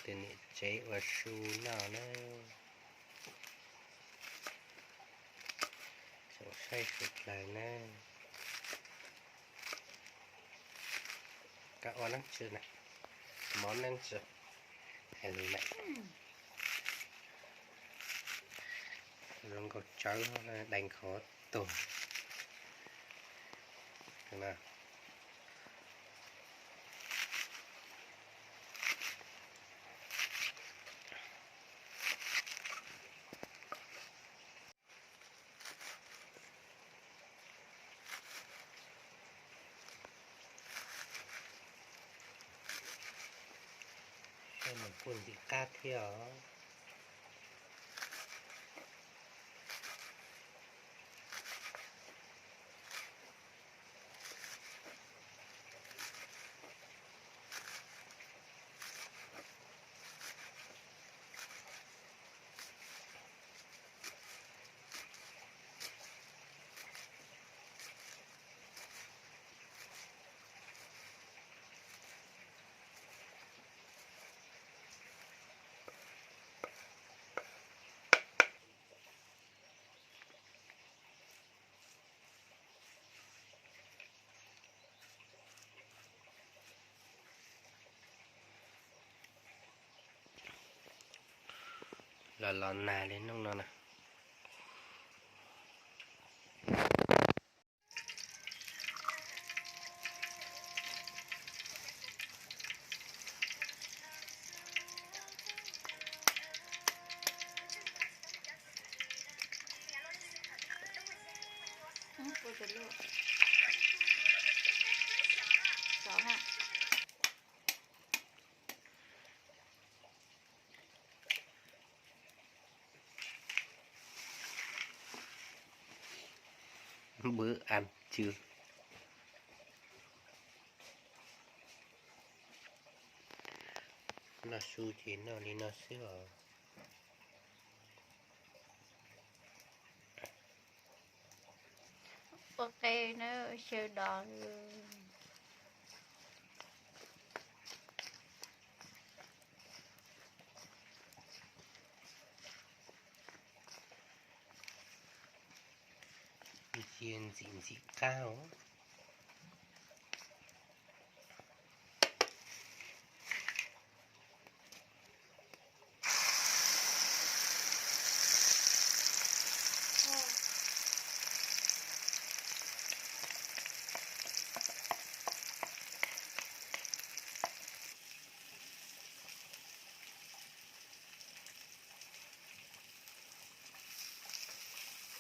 tus niam tsev ua su noj na. Tsoom saib sawv daws na, koj ua leej twg na, mov leej twg, hais lus na. Zoo nkauj tsawv, deeg qhov tuag. Mus kuj ntxim qab thiab os. Los los nag li hnub no na. Bữa ăn trưa. Noj su ces noj li no xwb os. Ua qe na, sawv daws. Cia ntxim ntxim qab os.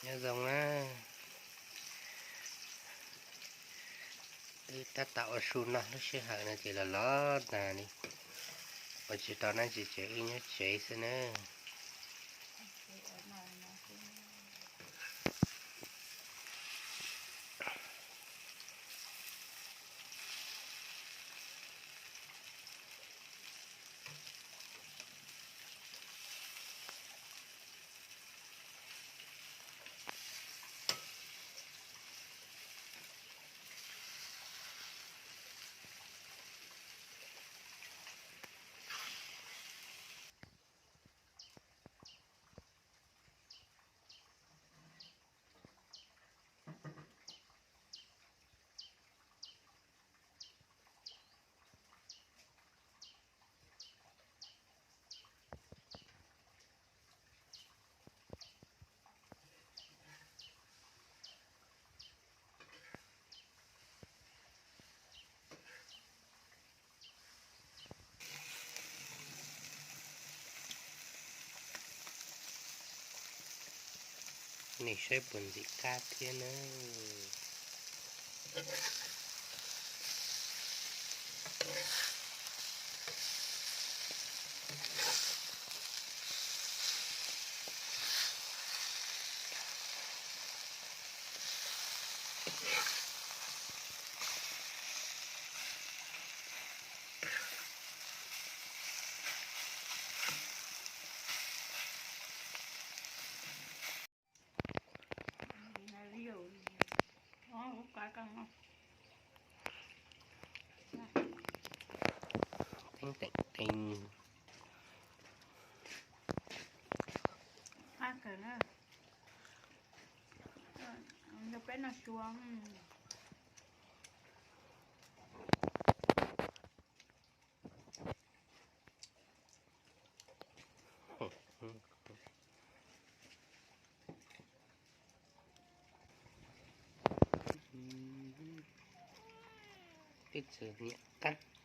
Nyob zoo na, wb tab tom ua su noj lub sij hawm no ces los los nag li, ua tsis tau dab tsi ces wb nyob tsev xwb na. Nej saib puas ntxim qab thiab na. Teeb teem teeb. Nrog peb noj su. Twb txwm nyiam qab.